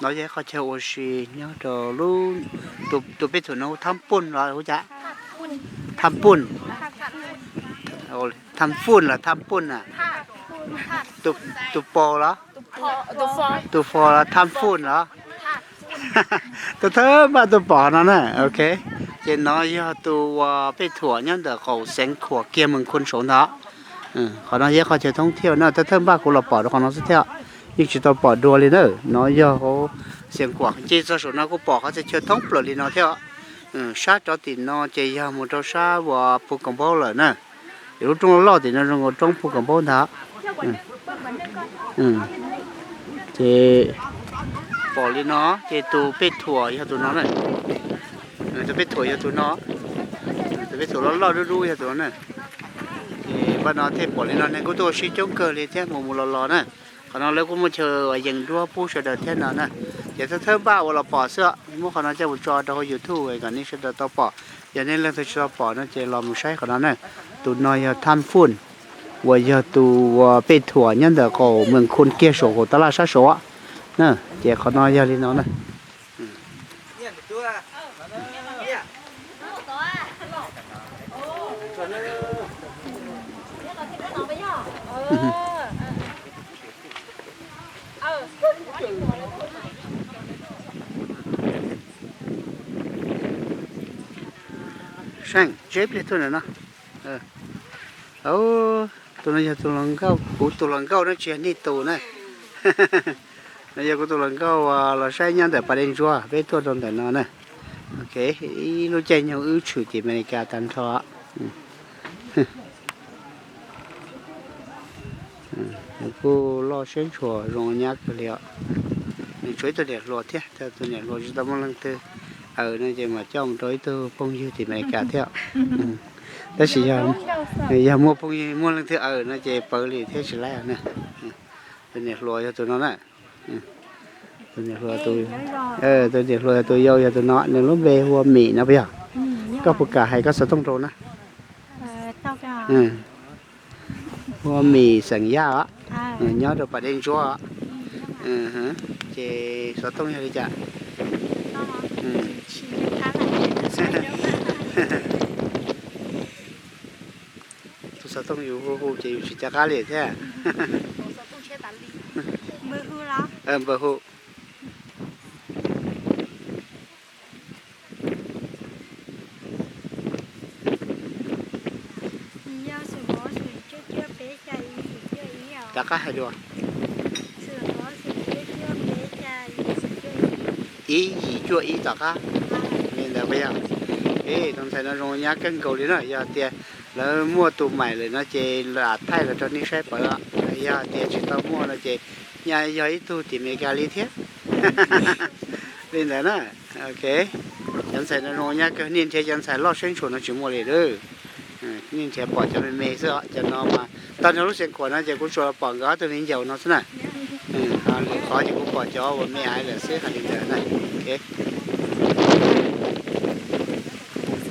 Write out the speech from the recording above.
No yog qhov chaw ua si nyob rau lub, tus peb thuam no hu Tham Pun los hu cas? Tham Pun. Tham Fun los Tham Pun na? Tus pos los? Tus fos los Tham Fun los? Thawj thawj npaj tuaj pom no na, ok. Ces no yog tus uas pej thuam nyob ntawm qaum Xeev Khuam kiag Mees Khun saud ntag. Qhov no yog qhov chaw thoob thiab na, thawj thawj npaj kuv los pom rau qhov no xwb thiab, yeej tsis tau pom dua li na. No yog hauv Xeev Khuam ces txog saum no kuj pom qhov txhia chaw thoob plaws li no thiab. Sab rov tim no ces yog mus rau sab uas Phu Koom Npaub lawm na. Ces lub roob loj loj tim no zoo nkaus roob Phu Koom Npaub ntag. Ces pom li no, ces tus pej thuam yog tus no na. Tus pej thuam yog tus no, tus pej thuam loj loj dub dub yog tus no na. Ces npaj no thiaj pom li no, neeg kuj tuaj sib coob kawg li thiab mus mus los los na. Qhov no lawv kuj muaj chaw uas yees duab pub sawv daws thiab no na. Ces thawj thawj npaj uas los pom xwb, muab qhov no coj mus tso rau hauv YouTube kom nej sawv daws tau pom. Yog nej leej twg tsis tau pom no ces los mus saib qhov no na. Tus no yog Tham Fun, uas yog tus uas pej thuam nyob ntawm qaum Mees Khun kiag saum qaum tab laj sab saud na. Ces qhov no yog li no na. Saib, zeb pliag tuaj ntawm no. Tus no yog tus hluas nkauj, kuv tus hluas nkauj no tsis yog nej tus na. No yog kuv tus hluas nkauj uas los saib nyob ntawm pas dej ntsuab, peb tuaj rau ntawm no na. Ok, ib lub caij nyoog wb tshwm tim Amelikas tag nrho. Nws kuj loj siab ntshua zoo nyab kawg li os. Nws tshuav ib tug niam hluas thiab, tus niam hluas tsis tau muaj leej twg aws no ces mam coj mus rau ib tug phooj ywg tim Amelikas thiab. Tab sis yog muaj phooj ywg muaj leej twg aws no ces pawv li thiab tsis laib na. Tus niam hluas yog tus no na. Tus niam hluas, tus niam hluas yog tus yau yog tus no, nws lub npe hu ua Mim no puas yog? Koj puas kam hais koj xov tooj rau na? Hu ua Mim xeem Yaj os. Nyob rau pas dej ntsuab. Ces xov tooj yog li cas? Tus xov tooj yus hu hu ces yus tsis nco qab li thiab. Npawg hu. Tom qab hais dua. Ib yim cuaj ib tom qab. Li ntawd puas yog? Tus ntxhais no zoo nyab kawg nkaus li na, yog tias lawv muaj tus maim lawm no ces lam thaij los rau nej saib pawv. Yog tias tsis tau muaj no ces nyaj yog ib tug tim Amelikas li thiab. Li ntawd na, ok. Cov ntxhais no zoo nyab kawg, nej nrhiav cov ntxhais loj siab ntshua no tsis muaj li lawm. Nej nrhiav pom cov me me xwb os, cov no mas tag nrho lub Xeev Khuam no ces kuv tsuas los pom nkawd ob tug viv ncaus no xwb na. Ho lwm qhov ces kuv pom cov uas me aiv lawm xwb hais li ntawd na.